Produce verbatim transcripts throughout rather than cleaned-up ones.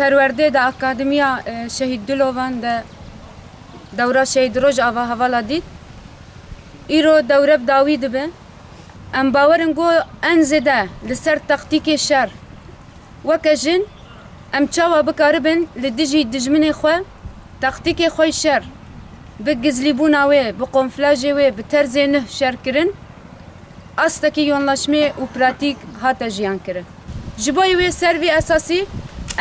Perwerdê de Akademiya, e, Şehîd Dilovan de dewra Şehîd Rojava hevala dît. Îro dewre bi dawî dibe. Em bawer in ku en zêde li ser taktîkê şer, weke jin, em çawa bikaribin li dijî dijminê xwe taktîkê xwe yê şer bi gizlîbûna wê, bi konflajê wê, bi terzê nuh şer kirin, astekî yonlaşmê û pratîk hate jiyan kirin. Ji bo wê ser vî esasî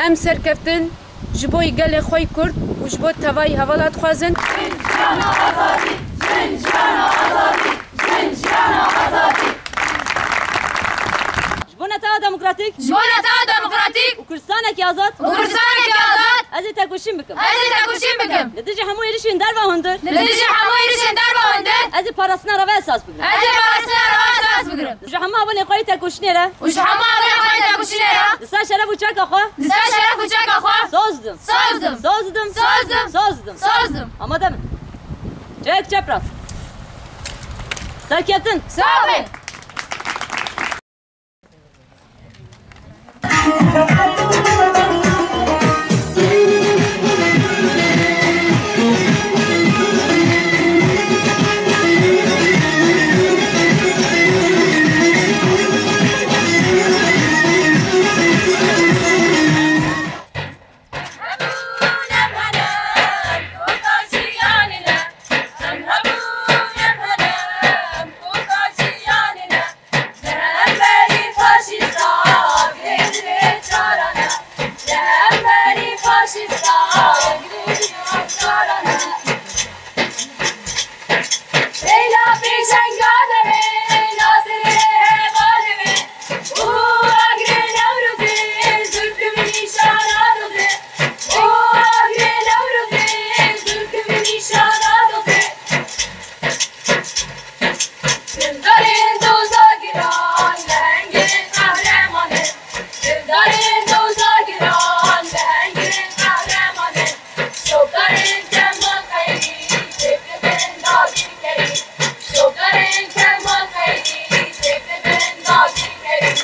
em serkeftin ji bo gelê xwe yê Kurd û ji bo tevayî hevala dixwazin. Jin jiyana azadî! Jin jiyana azadî! Jin jiyana azadî! Ji bo netewa demokratîk! Ji bo netewa demokratîk! Û Kurdistanekî azad! Û Kurdistanekî azad! Ez ê tekoşîn bikim! Ez ê tekoşîn bikim! Li dijî hemû êrişên derva hundir! Li dijî hemû êrişên derva hundir! Ez ê parastina reva esas bigirim! Ez ê parastina reva esas bigirim! Ji hemû hevalên xwe yê tekoşînê re! Û ji hemû hevalên xwe yê tekoşînê re! Li ser şeref û çeka xwe! Li ser şeref û çeka xwe! Soz didim! Soz didim! Soz didim! Soz didim! Soz didim! Soz didim! Amade bin! Çek çepraz! Serkeftin! Sağ olun! Dildarên doza giran, lehengên qehreman in. Dildarên doza giran, lehengên qehreman in. Şokarên Kemal Xeyrî, têk dibin dagirkerî. Şokarên Kemal Xeyrî, têk dibin dagirkerî.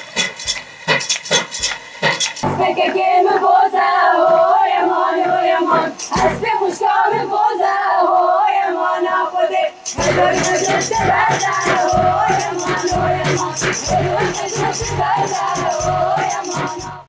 Pekekê min boz e, hoy eman, hoy eman. Hespê xwişka min boz e, hoy eman a Xwedê. Hedoy, hedoy, te berze, hoy eman, hoy eman. Hedoy, hedoy, te berze, hoy eman a